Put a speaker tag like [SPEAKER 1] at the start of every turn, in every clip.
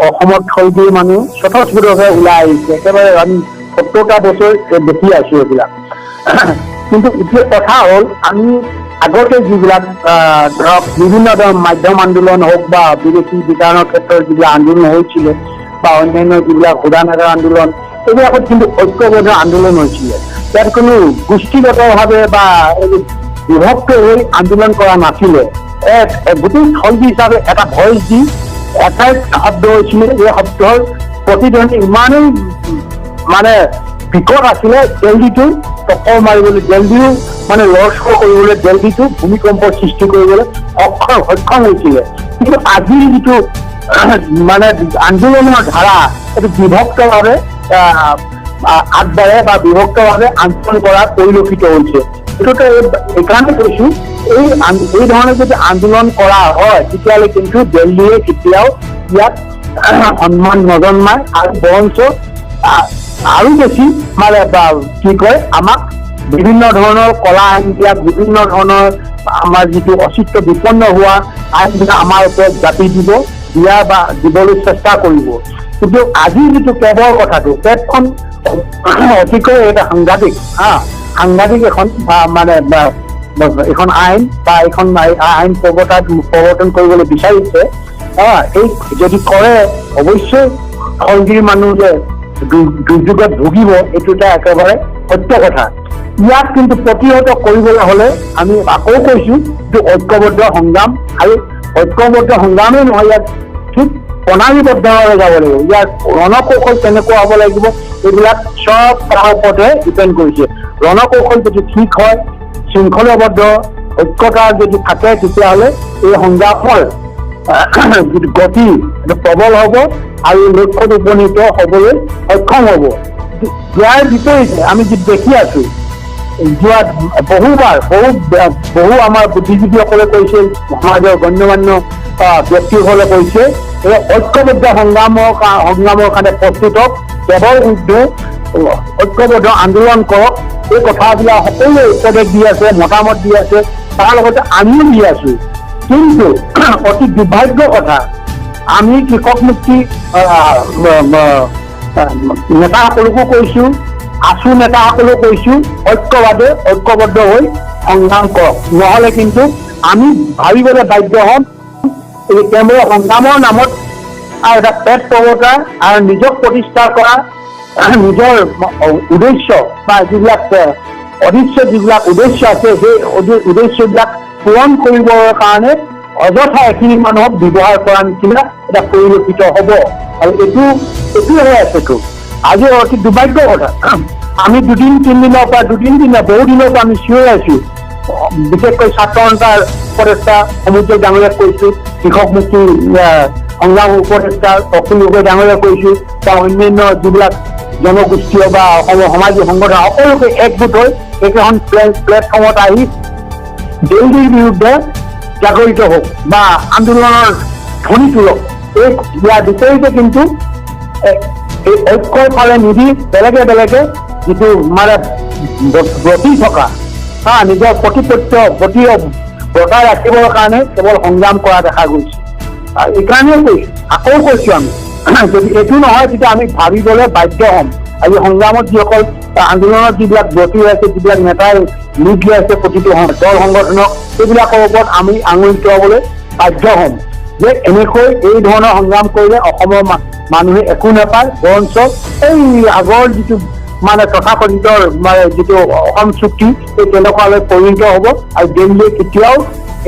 [SPEAKER 1] অসমত থলগিৰি মানুহ স্বতঃস্ফূৰ্তভাৱে ওলাই আহিছে। একেবাৰে আমি 70টা বছৰ দেখি আছো এইবিলাক। কিন্তু এতিয়া কথা হ'ল, আমি আগতে যিবিলাক ধৰক বিভিন্ন ধৰণৰ মাধ্যম আন্দোলন হওক বা বিদেশী বিতাড়নৰ ক্ষেত্ৰত যিবিলাক আন্দোলন হৈছিলে বা অন্যান্য যিবিলাক শোধনাগাৰ আন্দোলন, এইবিলাকত কিন্তু ঐক্যবদ্ধ আন্দোলন হৈছিলে। ইয়াত কোনো গোষ্ঠীগতভাৱে বা বিভক্ত হৈ আন্দোলন কৰা নাছিলে। এক গোটেই থলগি হিচাপে এটা ভইচ দি এটাই শব্দ হৈছিলে। এই শব্দৰ প্ৰতিধ্বনি ইমানেই মানে বিকট আছিলে, দিল্লীটো টক্কৰ মাৰিবলৈ, দিল্লীও মানে লৰচৰ কৰিবলৈ, দিল্লীটো ভূমিকম্পৰ সৃষ্টি কৰিবলৈ সক্ষম হৈছিলে। কিন্তু আজিৰ যিটো মানে আন্দোলনৰ ধাৰা, এইটো বিভক্তভাৱে আগবাঢ়ে বা বিভক্তভাৱে আন্দোলন কৰা পৰিলক্ষিত হৈছে। এইটোতো এইকাৰণে কৈছো, এই ধৰণে যদি আন্দোলন কৰা হয়, তেতিয়াহ'লে কিন্তু দিল্লীয়ে কেতিয়াও ইয়াত সন্মান নজন্মায় আৰু বৰঞ্চ আৰু বেছি মানে বা কি কয়, আমাক বিভিন্ন ধৰণৰ কলা আইনবিলাক, বিভিন্ন ধৰণৰ আমাৰ যিটো অস্তিত্ব বিপন্ন হোৱা আইনবিলাক আমাৰ ওপৰত জাপি দিব, দিয়া বা দিবলৈ চেষ্টা কৰিব। কিন্তু আজি যিটো কেবৰ কথাটো, কেবখন অতিকৈ এটা সাংঘাতিক, হা, সাংঘাতিক এখন বা মানে বা এখন আইন বা এখন আইন প্ৰৱৰ্তন কৰিবলৈ বিচাৰিছে। হা, এই যদি কৰে, অৱশ্যে থলগিৰি মানুহ যে দুৰ্যোগত ভুগিব, এইটো এটা একেবাৰে সত্য কথা। ইয়াক কিন্তু প্ৰতিহত কৰিবলৈ হলে আমি আকৌ কৈছো যে ঐক্যবদ্ধ সংগ্ৰাম, আৰু ঐক্যবদ্ধ সংগ্ৰামেই নহয়, ইয়াত ঠিক প্ৰণালীবদ্ধভাৱে যাব লাগিব। ইয়াৰ ৰণকৌশল কেনেকুৱা হ'ব লাগিব, এইবিলাক চব তাৰ ওপৰতে ডিপেণ্ড কৰিছে। ৰণকৌশল যদি ঠিক হয়, শৃংখলাবদ্ধ ঐক্যতা যদি থাকে, তেতিয়াহ'লে এই সংগ্ৰামৰ যিটো গতি, এইটো প্ৰবল হ'ব আৰু লক্ষ্যত উপনীত হ'বলৈ সক্ষম হ'ব। ইয়াৰ বিপৰীতে আমি যি দেখি আছো, যোৱা বহুবাৰ বহু বহু আমাৰ বুদ্ধিজীৱীসকলে কৈছে, সমাজৰ গণ্যমান্য ব্যক্তিসকলে কৈছে, এই ঐক্যবদ্ধ সংগ্ৰামৰ কাৰণে প্ৰস্তুত হওক, কেৱল ঊৰ্ধ ঐক্যবদ্ধ আন্দোলন কৰক। এই কথাবিলাক সকলোৱে উপদেশ দি আছে, মতামত দি আছে, তাৰ লগতে আমিও দি আছো। কিন্তু অতি দুৰ্ভাগ্য কথা, আমি কৃষক মুক্তি নেতাসকলকো কৈছো, আছু নেতাসকলেও কৈছো, ঐক্যবাদে ঐক্যবদ্ধ হৈ সংগ্ৰাম কৰক। নহ'লে কিন্তু আমি ভাবিবলৈ বাধ্য হ'ম, এই তেওঁলোকৰ সংগ্ৰামৰ নামত আৰু এটা পেট প্ৰৱৰ্তা আৰু নিজক প্ৰতিষ্ঠা কৰা, নিজৰ উদ্দেশ্য বা যিবিলাক অদৃশ্য যিবিলাক উদ্দেশ্য আছে, সেই উদ্দেশ্যবিলাক পূৰণ কৰিবৰ কাৰণে অযথা এখিনি মানুহক ব্যৱহাৰ কৰা নিচিনা এটা পৰিলক্ষিত হ'ব। আৰু এইটো হৈ আছেতো আজি। অতি দুৰ্ভাগ্য কথা, আমি দুদিন তিনিদিনৰ পৰা, দুদিন তিনি বহু দিনৰ পৰা আমি চিঞৰি আছো। বিশেষকৈ ছাত্ৰ সন্থাৰ উপদেষ্টা সমুজ্জ্বল ডাঙৰীয়াক কৈছো, কৃষক মুক্তি সংগ্ৰাম উপদেষ্টা অখিল গগৈ ডাঙৰীয়াক কৈছো বা অন্যান্য যিবিলাক জনগোষ্ঠীয় বা অসমৰ সমাজী সংগঠন, সকলোকে একগোট হৈ একেখন প্লেটফৰ্মত আহি দিল্লীৰ বিৰুদ্ধে জাগৰিত হওক বা আন্দোলনৰ ধ্বনি তোলক। ইয়াৰ বিপৰীতে কিন্তু এই ঐক্যৰ ফালে নিদি বেলেগে বেলেগে যিটো মানে ব্ৰতী থকা, হা, নিজৰ প্ৰতিপত্য গতি বজাই ৰাখিবৰ কাৰণে কেৱল সংগ্ৰাম কৰা দেখা গৈছে। আৰু এইকাৰণেই কৈছো, আকৌ কৈছো, আমি যদি এইটো নহয়, তেতিয়া আমি ভাবিবলৈ বাধ্য হ'ম। আৰু এই সংগ্ৰামত যিসকল, আন্দোলনত যিবিলাক ব্ৰতী হৈ আছে, যিবিলাক নেতাই লিড লৈ আছে প্ৰতিটো দল সংগঠনক, সেইবিলাকৰ ওপৰত আমি আঙুলি টোৱাবলৈ বাধ্য হ'ম যে এনেকৈ এই ধৰণৰ সংগ্ৰাম কৰিলে অসমৰ মানুহে একো নাপায়, বৰঞ্চ এই আগৰ যিটো মানে তথাকথিত মানে যিটো অসম চুক্তি, এই তেনেকুৱালৈ পৰিণত হ'ব আৰু দিল্লীয়ে কেতিয়াও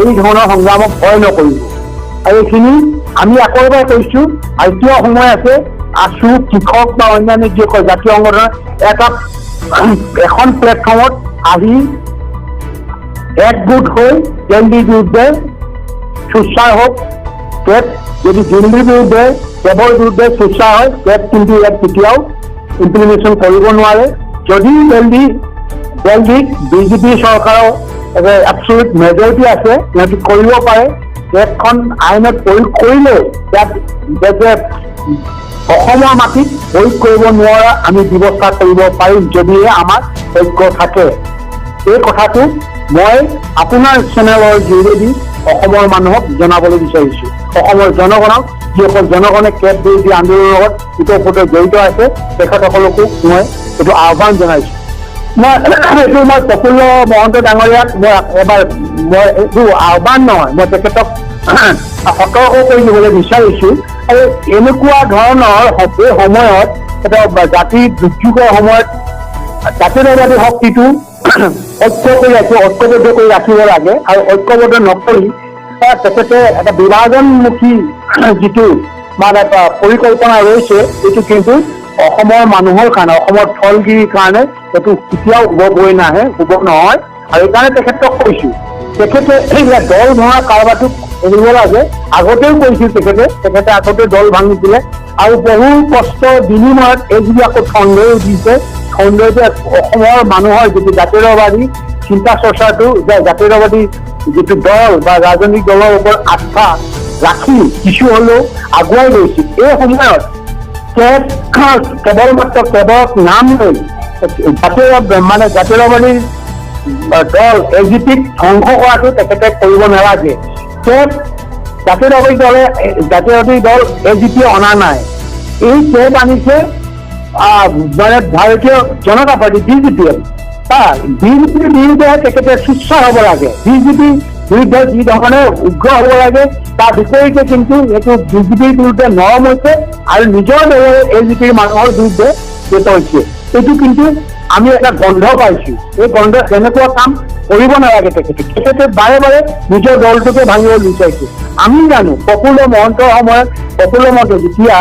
[SPEAKER 1] এই ধৰণৰ সংগ্ৰামক ভয় নকৰিব। আৰু এইখিনি আমি আকৌ এবাৰ কৈছো, এতিয়াও সময় আছে। আছু, কৃষক বা অন্যান্য যিসকল জাতীয় সংগঠন এখন প্লেটফৰ্মত আহি একগোট হৈ দিল্লীৰ বিৰুদ্ধে সোচ্চাৰ হওক। কেব যদি দিল্লীৰ বিৰুদ্ধে, কেবৰ বিৰুদ্ধে সোচ্চাৰ হয়, কেব কিন্তু ইয়াত কেতিয়াও ইমপ্লিমেণ্টেশ্যন কৰিব নোৱাৰে। যদি দিল্লীত বিজেপি চৰকাৰৰ এবচলিউট মেজৰিটি আছে, সিহঁতি কৰিব পাৰে। কেবখন আইনত প্ৰয়োগ কৰিলেও ইয়াত যে অসমৰ মাটিত প্ৰয়োগ কৰিব নোৱাৰা আমি ব্যৱস্থা কৰিব পাৰিম, যদিহে আমাৰ ঐক্য থাকে। এই কথাটো মই আপোনাৰ চেনেলৰ যোগেদি অসমৰ মানুহক জনাবলৈ বিচাৰিছো, অসমৰ জনগণক। যিসকল জনগণে কেব বিৰোধী আন্দোলনৰ লগত ওতঃপ্ৰোত জড়িত আছে, তেখেতসকলকো মই এইটো আহ্বান জনাইছো। মই এইটো মই প্ৰফুল্ল মহন্ত ডাঙৰীয়াক মই এবাৰ মই এইটো আহ্বান নহয়, মই তেখেতক সতৰ্ক কৰি দিবলৈ বিচাৰিছো। আৰু এনেকুৱা ধৰণৰ এই সময়ত, এটা জাতিৰ দুৰ্যোগৰ সময়ত জাতীয়তাবাদী শক্তিটো ঐক্য কৰি ৰাখি, ঐক্যবদ্ধ কৰি ৰাখিব লাগে। আৰু ঐক্যবদ্ধ নকৰি তেখেতে এটা বিভাজনমুখী যিটো মানে পৰিকল্পনা ৰৈছে, এইটো কিন্তু অসমৰ মানুহৰ কাৰণে, অসমৰ থলগিৰিৰ কাৰণে এইটো কেতিয়াও শুভ বৈ নাহে, শুভ নহয়। আৰু এইকাৰণে তেখেতক কৈছো, তেখেতে এইবিলাক দল ভঙা কাৰবাৰটো এৰিব লাগে। আগতেও কৈছিল তেখেতে, তেখেতে আগতে দল ভাঙিছিলে আৰু বহু কষ্টৰ বিনিময়ত এই যদি আকৌ ঠন ধৰি উঠিছে, ঠন ধৰি অসমৰ মানুহৰ যিটো জাতীয়তাবাদী চিন্তা চৰ্চাটো, যে জাতীয়তাবাদী যিটো দল বা ৰাজনৈতিক দলৰ ওপৰত আস্থা ৰাখি কিছু হ'লেও আগুৱাই গৈছিল। এই সময়ত কেৱল মাত্ৰ কেৱল নাম লৈ জাতীয় মানে জাতীয়তাবাদী দল এ জি পিক ধ্বংস কৰাটো তেখেতে কৰিব নালাগে। কেব জাতীয়তাবাদী দলে, জাতীয়তাবাদী দল এ জি পিয়ে অনা নাই। এই কেব আনিছে মানে ভাৰতীয় জনতা পাৰ্টি, বিজেপিয়ে। বিজেপিৰ বিৰুদ্ধে তেখেতে সোচ্চাৰ হ'ব লাগে। বিজেপিৰ বিৰুদ্ধে যি ধৰণে উগ্ৰ হ'ব লাগে, তাৰ বিপৰীতে কিন্তু এইটো বিজেপিৰ বিৰুদ্ধে নৰম হৈছে আৰু নিজৰ দলৰে এ জি পিৰ মানুহৰ বিৰুদ্ধে এইটো হৈছে। এইটো কিন্তু আমি এটা গন্ধ পাইছো। এই গন্ধ, তেনেকুৱা কাম কৰিব নালাগে তেখেতে। তেখেতে বাৰে বাৰে নিজৰ দলটোকে ভাঙিব বিচাৰিছে। আমি জানো, প্ৰফুল্ল মহন্তৰ সময়ত, প্ৰফুল্ল মহন্ত যেতিয়া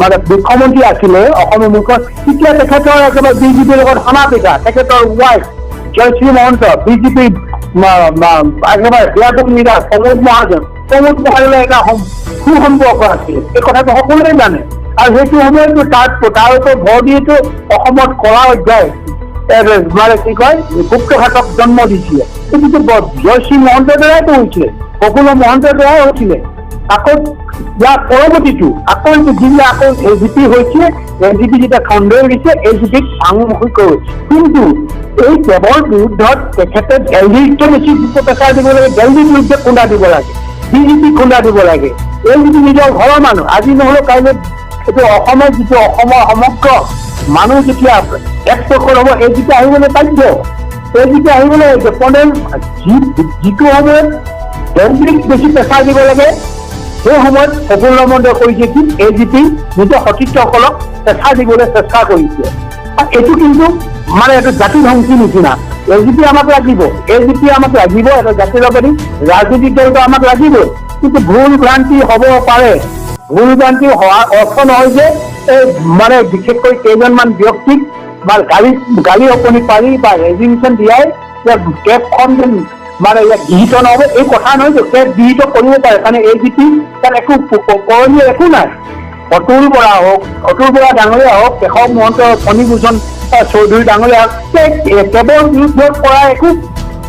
[SPEAKER 1] মানে মুখ্যমন্ত্ৰী আছিলে, অসমৰ মুখ্য, তেতিয়া তেখেতৰ একেবাৰে বিজেপিৰ লগত সনা পিতা। তেখেতৰ ৱাইফ জয়শ্ৰী মহন্ত বিজেপিৰ একেবাৰে ব্যাপক লিডাৰ প্ৰমোদ মহাজন, প্ৰমোদ মহাজনৰ এটা সুসম্পৰ্ক আছিলে। এই কথাটো সকলোৱে জানে। আৰু সেইটো সময়তো তাৰ ওপৰত ভৰ দিয়েতো অসমত কলা অধ্যায়, মানে কি কয়, গুপ্তঘাতক জন্ম দিছিলে। এইটোতো জয়শ্ৰী মহন্তৰ দ্বাৰাইতো হৈছিলে, প্ৰফুল্ল মহন্তৰ দ্বাৰাই হৈছিলে। আকৌ ইয়াৰ পৰৱৰ্তীটো আকৌ এইটো যিবিলাক আকৌ এ জি পি হৈছে, এ জি পি যেতিয়া খণ্ডই দিছে, এ জি পিক ভাঙুমুখী কৰোঁ। কিন্তু এই কেবৰ বিৰুদ্ধত তেখেতে দেলহিতকৈ বেছি প্ৰেছাৰ দিব লাগে, দেলহিৰ বিৰুদ্ধে খুন্দা দিব লাগে, বিজেপি খুন্দা দিব লাগে। এই যিটো নিজৰ ঘৰৰ মানুহ, আজি নহ'লেও কাইলৈ এইটো অসমৰ যিটো অসমৰ সমগ্ৰ মানুহ যেতিয়া এক পক্ষৰ হ'ব, এই যিটো আহিবলৈ বাধ্য, এই যিটো আহিবলৈ পনেল যিটো সময়ত দেলহিক বেছি প্ৰেছাৰ দিব লাগে, সেই সময়ত প্ৰফুল্ল মহন্তই কৰিছে কি, এ জি পি নিজৰ সতীৰ্থসকলক প্ৰেছাৰ দিবলৈ চেষ্টা কৰিছে। আৰু এইটো কিন্তু মানে এইটো জাতি ধ্বংসী নিচিনা। এ জি পি আমাক লাগিব, এ জি পি আমাক লাগিব, এটা জাতীয়তাবাদী ৰাজনৈতিক দলটো আমাক লাগিব। কিন্তু ভুল ভ্ৰান্তি হ'ব পাৰে। ভুল ভ্ৰান্তি হোৱাৰ অৰ্থ নহয় যে এই মানে বিশেষকৈ কেইজনমান ব্যক্তিক বা গালি অকণি পাৰি বা ৰেজিগনেশ্যন দিয়াই যে কেবখন যেন মানে ইয়াত গৃহীত নহ'ব, এই কথা নহয় যে কেব গৃহীত কৰিব পাৰে। কাৰণ এ জি পি তাত একো কৰণীয় একো নাই। অতুল বৰা হওক, অতুল বৰা ডাঙৰীয়া হওক, কেশৱ মহন্ত, ফণীভূষণ চৌধুৰী ডাঙৰীয়া হওক, এই কেবৰ বিৰুদ্ধত কৰা একো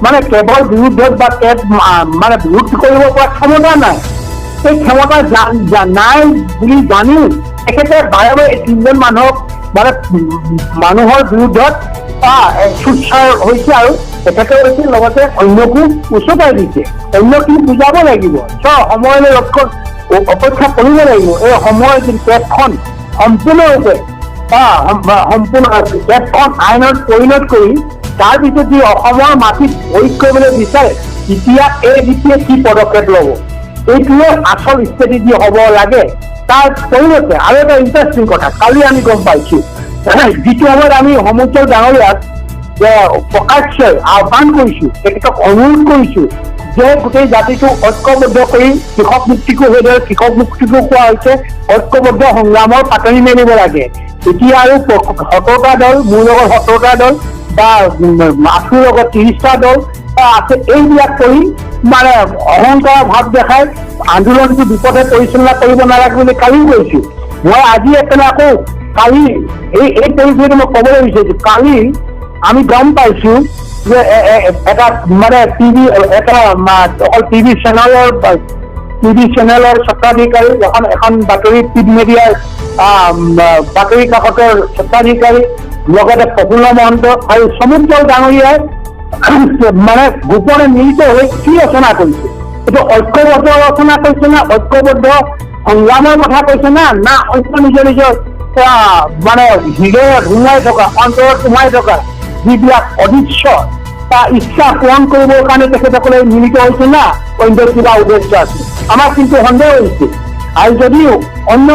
[SPEAKER 1] মানে কেবৰ বিৰুদ্ধত বা কেব মানে বিৰোধ কৰিব পৰা ক্ষমতা নাই। এই ক্ষমতা নাই বুলি জানিও তেখেতে বাৰে বাৰে এই তিনিজন মানুহক মানে মানুহৰ বিৰুদ্ধত সোচ্চাৰ হৈছে আৰু তেখেতে হৈছে, লগতে অন্যকো উচতাই দিছে। অন্যখিনি বুজাব লাগিব, সময়লৈ লক্ষ্য অপেক্ষা কৰিব লাগিব। এই সময় কিন্তু কেবখন সম্পূৰ্ণৰূপে সম্পূৰ্ণ কেবখন আইনত পৰিণত কৰি তাৰপিছত যি অসমৰ মাটিত প্ৰয়োগ কৰিবলৈ বিচাৰে, তেতিয়া এই নীতিয়ে কি পদক্ষেপ ল'ব, এইটোৱে আচল ষ্ট্ৰেটেজি হ'ব লাগে। তাৰ পৰিৱৰ্তে আৰু এটা ইণ্টাৰেষ্টিং কথা কালি আমি গম পাইছো, যিটো সময়ত আমি সমুজ্জ্বল ডাঙৰীয়াক যে প্ৰকাশ্যই আহ্বান কৰিছো, তেখেতক অনুৰোধ কৰিছো যে গোটেই জাতিটো ঐক্যবদ্ধ কৰি কৃষক মুক্তিকো, সেইদৰে কৃষক মুক্তিকো কোৱা হৈছে, ঐক্যবদ্ধ সংগ্ৰামৰ পাতনি মেলিব লাগে। এতিয়া আৰু 70টা দল, মোৰ লগত 70টা দল বা আছুৰ লগত 30টা দল আছে, এইবিলাক কৰি মানে অহংকাৰ ভাৱ দেখাই আন্দোলনটো বিপদে পৰিচালনা কৰিব নালাগে বুলি কালিও কৈছো মই। আজি একেবাৰে আকৌ কালি এই পৰিস্থিতিটো মই ক'বলৈ বিচাৰিছো। কালি আমি গম পাইছো যে এটা মানে টিভি এটা অকল টিভি চেনেলৰ, টিভি চেনেলৰ স্বত্বাধিকাৰী, এখন বাতৰি প্ৰিণ্ট মিডিয়াৰ বাতৰি কাকতৰ স্বত্বাধিকাৰী, লগতে প্ৰফুল্ল মহন্ত আৰু সমুজ্জ্বল ডাঙৰীয়াই মানে গোপনে মিলিত হৈ কি ৰচনা কৰিছে। এইটো ঐক্যবদ্ধ ৰচনা কৰিছে না, ঐক্যবদ্ধ সংগ্ৰামৰ কথা কৈছে না, না অন্য নিজৰ নিজৰ মানে হৃদয়ত সোমাই থকা, অন্তৰত সোমাই থকা যিবিলাক অদৃশ্য বা ইচ্ছা পূৰণ কৰিবৰ কাৰণে তেখেতসকলে মিলিত হৈছে, না অন্য কিবা উদ্দেশ্য আছে, আমাৰ কিন্তু সন্দেহ হৈছে। আৰু যদিও অন্য